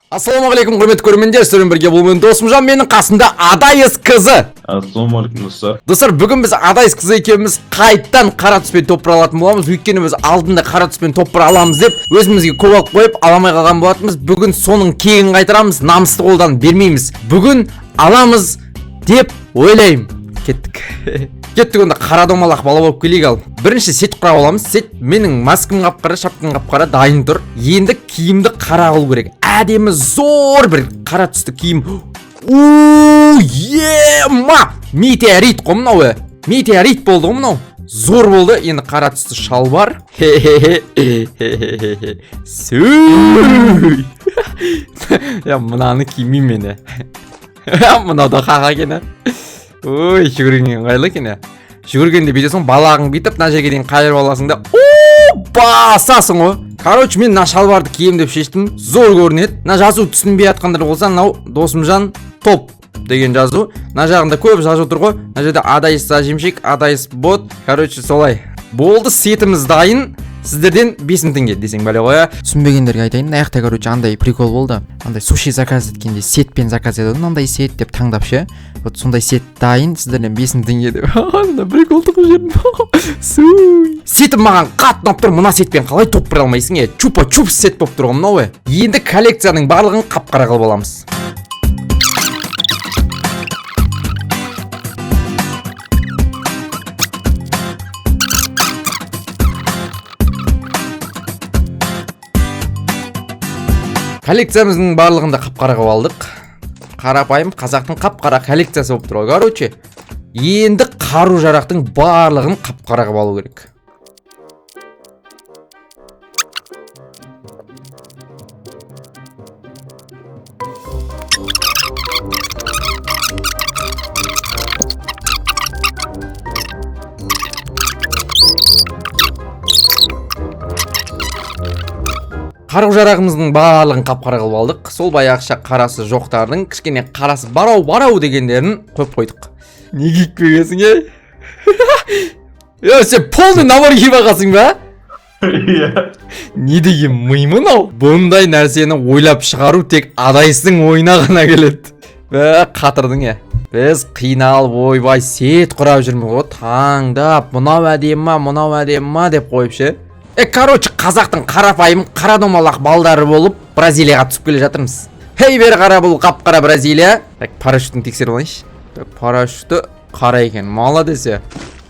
Ассалаумағалейкум, құрметті көрермендер, сіздермен бірге бұл мен Досымжан, менің қасымда Адайыз қызы. Ассалаумағалейкум, достар. Достар, бүгін біз Адайыз қызы екеуміз қайттан қара түспен топ бір алатын боламыз. Өйткені біз алдында қара түспен топ бір аламыз деп өзімізге көп алып қойып, ала алмай қалған болатынбыз. Бүгін соның кегін қайтарамыз, намысты қолдан бермейміз. Бүгін аламыз деп ойлаймын. Кеттік. Кеттік онда, қара домалақ бала болып келейік ал. Бірінші сет құрап аламыз. Сет менің маскам қап-қара, шапкам қап-қара, дайын тұр. Енді киімді қара қылу керек. Әдемі зор бір қара түсті киім. У, ема! Метеорит қой мынау. Е. Метеорит болды ғой мынау. Зор болды. Енді қара түсті шалбар. Хе-хе-хе. Сүй. Я мынаны кимеймін мен. Е. Мынау да қақа екен. Е. Ой, жүгірген ыңғайлы екен. Е. Жүгіргенде бүйтесің, балағың бүйтіп мына жерге дейін қайырып аласың да, о, басасың ғой. Короче, мен мына шалбарды киемін деп шештім. Зор көрінеді. Мына жазу түсінбей жатқандар болса, мынау Досымжан топ деген жазу. Мына жағында көп жазу тұр ғой. Мына жерде Адайс зажимщик, Адайс бот. Короче, солай. Болды, сетіміз дайын. Сіздерден 5000 теңге десең бәле ғой. Ә. Түсінбегендерге айтайын, мына жақта, короче, андай прикол болды. Андай суши заказ еткенде сетпен заказ етеді, мынандай сет деп таңдап ше. Вот сондай сет дайын, сіздерден 5000 теңге деп. Мына прикол тығып жібердім. Суй. Сетім маған қатты ұнап тұр. Мына сетпен қалай топ бір алмайсың, е? Чупа чупс сет болып тұр ғой мынау, е. Енді коллекцияның барлығын қап-қара қылып аламыз. Коллекциямыздың барлығын да қап-қара қылып алдық. Қарапайым қазақтың қап-қара коллекциясы болып тұр ғой, короче. Енді қару жарақтың барлығын қап-қара қылып алу керек. Қару жарағымыздың барлығын қап-қара қылып алдық. Сол баяғыша қарасы жоқтардың кішкене қарасы барау барау дегендерін қойып қойдық. Не киіп келгенсің, ей? Е, сен полный набор киіп алғансың ба? Иә. Не деген ми мынау? Бұндай нәрсені ойлап шығару тек Адайстың ойына ғана келеді. Бә, қатырдың, е. Біз қиналып, ойбай, сет құрап жүрміз ғой, таңдап, мынау әдемі ма, мынау әдемі ма деп қойып ше. Е, короче, қазақтың қарапайым қара домалақ балдары болып Бразилияға түсіп келе жатырмыз. Хей, бері қара, бұл қап-қара Бразилия. Так, парашютін тексеріп алайыншы. Так, парашюті қара екен, молодец. Е.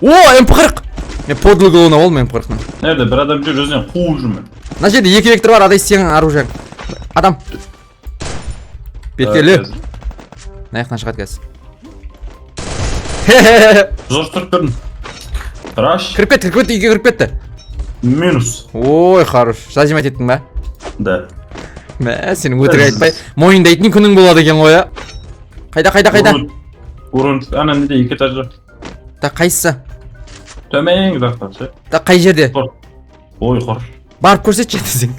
О, МП40! Мен подлый клоун болдым МП40-ның. Nerede бір адам жүр, өзінен қуып жүрмін. Мына жерде екі вектор бар, Адай, сенің оружиең. Адам. Беткелі. Мына жақтан шығады қазір. Хе-хе-хе. Зор тұрып көрдім. Раш. Кіріп кетті, кіріп кетті, үйге кіріп кетті. Минус. Ой, хорош. Зажимать еттің ба? Да. Мә, сен өтірік айтпай, мойындайтын күнің болады екен ғой, а? Қайда, қайда, қайда? Урон, ана неде, екі этажда. Та қайсысы? Төменгі жақта ше. Та қай жерде? Ой, қор. Барып көрсетші десең.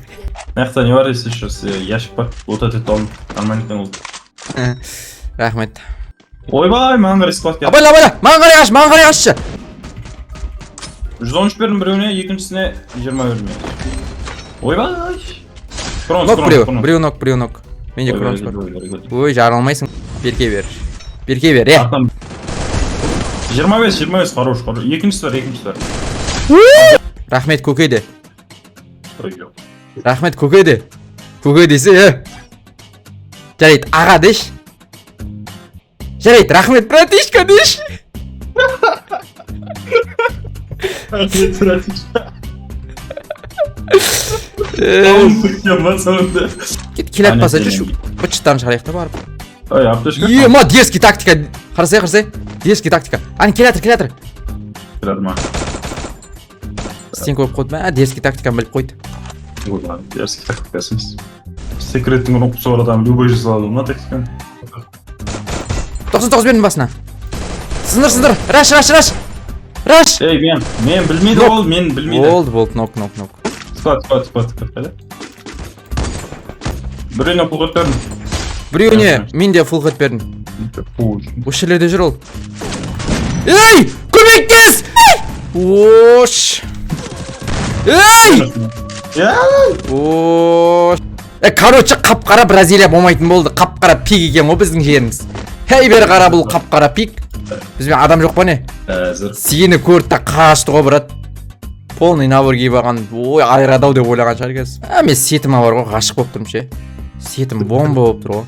Мына жақта не бар, если еще ящик бар. Вот этот он. Нормально екен ол. Рахмет. Ойбай, маған қарай склад келді. Абайла, абайла, маған қарай қаш, маған қарай қашшы. 113 бердім біреуіне, екіншісіне 20 бердім. Ойбай. Бронз, Нок біреу, бронз. Біреу нок, біреу нок. Менде кронс бар. Ой, жарылмайсың. Берке бер. Берке бер, е. Артынан 25, 25, хорош, хорош. Екіншісі бар, екіншісі бар. Рахмет, көке де. Ой, жоқ. Рахмет, көке де. Көке десе, е. Жарайды, аға деші. Жарайды, рахмет, братишка деші. Рахмет, братишка. Е, Ба соңында. Кет, келе атпаса Ана жүрші. Быт-шыттарын шығарайық та барып. Ой, аптечка. Ема, дерзкий тактика. Қарасай, қарасай. Дерзкий тактика. Ана келе жатыр, келе жатыр. Келеді ма? Сен көріп қойды ма? Дерзкий тактиканы біліп қойды. Ой, дерзкий тактикасы емес. Секреттің кнопкасы бар адам любой жасай алады ма тактиканы? 99 бердім басына. Сындыр, сындыр. Раш, раш, раш. Раш. Ей, мен білмейді Нок. ол, мен білмейді. Болды, болды, нок, нок, нок. Склад, склад, склад, склад, қайда? Біреуіне пул қойып бердім. Біреуіне мен де фул хед бердім. Пул. Осы жерлерде жүр ол. Ей! Көмектес! Ош! Ей! Я! Ош! Короче, қап қара Бразилия болмайтын болды. Қап қара пик екен ғой біздің жеріміз. Хей, бері қара, бұл қап қара пик. Бізбен адам жоқ па, не? Әзір. Сені көрді да қашты ғой, брат. Полный набор киіп алған. Ой, айырады ау деп ойлаған шығар қазір. А мен сетіме бар ғой, ғашық болып тұрмын ше. Сетім бомба болып тұр ғой.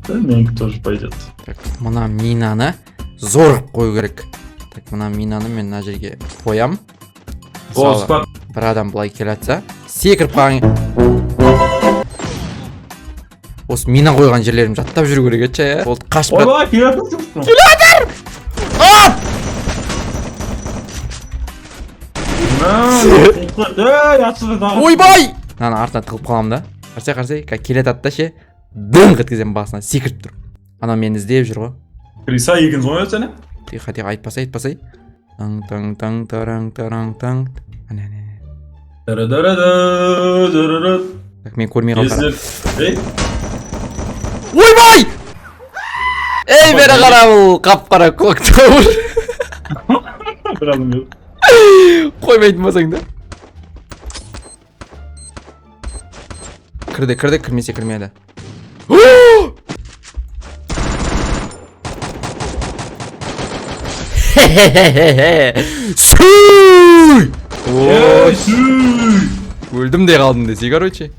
Да, менікі тоже пойдет. Так, мына минаны зор қылып қою керек. Так, мына минаны мен мына жерге қоям. О, Мысалы, склад. бір адам былай келе жатса, секіріп қалған. Осы мина қойған жерлерім жаттап жүру керек еді ше, иә. Болды, қаш, брат. Ойбай, келе жатыр. А! Ей, отсюда давай. Ойбай! Мынаның артына тығылып қаламын да. Қарасай, қарасай, қазір келе жатады да ше. Дыңқ еткіземін басына, секіріп тұр. Анау мені іздеп жүр ғой. Криса екінші ойнайды сені. Тихо, тихо, айтпасай, айтпасай. Таң, таң, таң, тараң, тараң, таң. Әне, әне, әне. Дыры-дыры-ды, дыры-ры. Так, мен көрмей қалдым. Кездер. Ей, Ойбай! Ей, бері қара, бұл қап-қара көк тауыр. бір адам келді. Қоймайтын болсаң да. Кірді, кірді, кірмесе кірмеді. Хе-хе-хе-хе! Сүй! Ей, Ой, сүй! өлдім де қалдым десе, короче.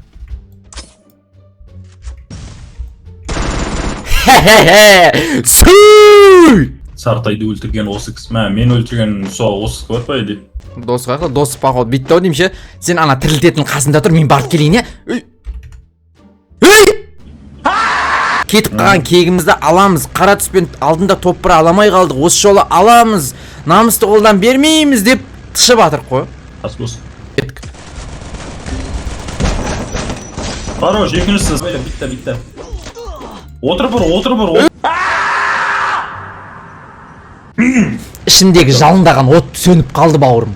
Хе-хе-хе! Сүй! Сартайды өлтірген осы кісі, мә, мен өлтірген сол осы кісі бар, по идее. Дос қаяқта? Дос, походу, бүйтті ау деймін ше. Сен ана тірілтетін қасында тұр, мен барып келейін, иә? Ей! Ей! Кетіп қалған кегімізді аламыз. Қара түспен алдында топ бір аламай қалдық. Осы жолы аламыз. Намысты қолдан бермейміз деп тышып жатырық қой. Ас болсын. Кеттік. Хорош, екіншісі. Бітті, бітті. Отыр бір, отыр бір. Ішімдегі жалындаған от сөніп қалды, бауырым.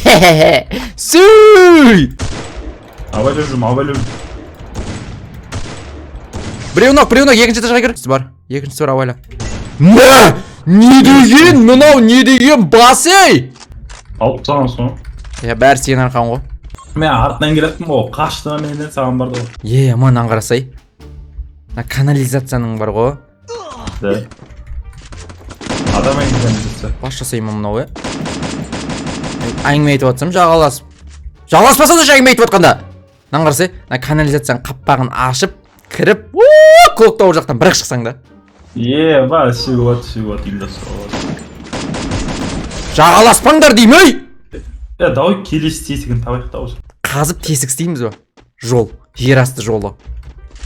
Хе-хе-хе. Сүй! Абайлап жүрмін, абайлап жүрмін. Біреу нок, біреу нок, екінші этажға кір. Бар, екіншісі бар, абайла. Мә! Не деген мынау, не деген бас, ей? Алып тастаған соң. Я, бәрі сенің арқаң ғой. Мен артынан келаттым ғой, қашты да менен саған барды ғой. Е, мынаны қарасай. Мына канализацияның бар ғой. Да. Адам әңгіме. Бас жасаймын мынау, е. Әңгіме айтып жатсам, жағаласып. Жағаласпаса да әңгіме айтып жатқанда. Мынаны қарасай, мына канализацияның қаппағын ашып, кіріп, көк тауыр жақтан бір шықсаң да. Е, ба, істеуге болады, істеуге болады, ұйымдастыруға болады. Жағаласпаңдар деймін, ей! Е, давай келесі тесігін табайық та осы. Қазып тесік істейміз ба? Жол, жер асты жолы.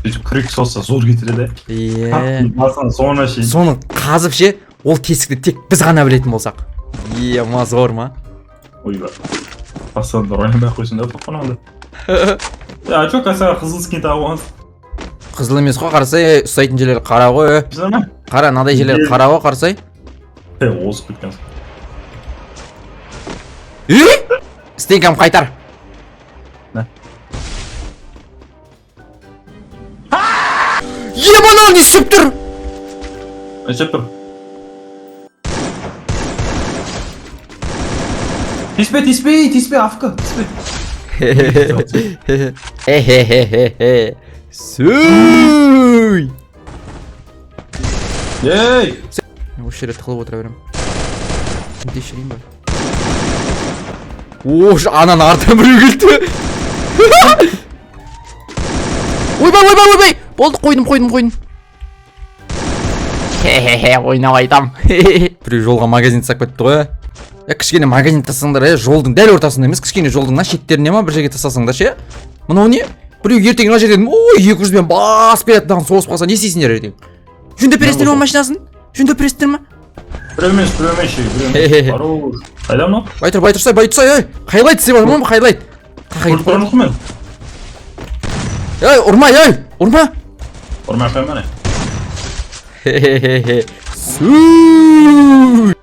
Сөйтіп күрек салса зор кетіреді. Е. Басынан соңына шейін. Соны қазып ше, ол тесікті тек біз ғана білетін болсақ. Е, ма, зор ма? Ойбай. Бастан ойнамай ақ қойсын да тоққанағында. Е, а чё, кассаға қызыл скин тағып алғансың? Қызыл емес қой, қарасай, ей, ұстайтын жерлері қара ғой, е. Білесің ма? Қара, мынадай жерлері қара ғой, қарасай. Е, озып кеткенсің. Ей! Стенкам қайтар. Мә. Е, мынау не істеп тұр? Не істеп тұр? Тиіспе, тиіспе, тиіспе, афка, тиіспе. Хе-хе-хе-хе. Сүй! Ей! Осы жерде тығылып отыра беремін. Тексерейін ба? О, ананың артынан біреу келді. Ойбай, ойбай, ойбай! Болды, қойдым, қойдым, қойдым. Хе-хе-хе, ойнап айтам. Біреу жолға магазин тастап кетті ғой. Е, кішкене магазин тастасаңдар, е, жолдың дәл ортасында емес, кішкене жолдың мына шеттеріне ма бір жерге тастасаңдар ше. Мынау не? Біреу ертең мына жерден, ой, 200-бен басып келеді, мынаған соғысып қалса не істейсіңдер ертең? Жөндеп бересіңдер ма машинасын? Жөндеп бересіңдер ма? Біреу емес, біреу емес, біреу емес. Хорош. Қайда мынау? Бай тұр, бай тұрсай, бай тұрсай, ей! Хайлайт істеп жатырмын ғой, хайлайт. Қақа Көріп кетіп тұрған қалады. жоқпын мен. Ей, ұрма, ей, ұрма! Ұрмай ақ қоямын, әне. Хе-хе-хе. Сүй!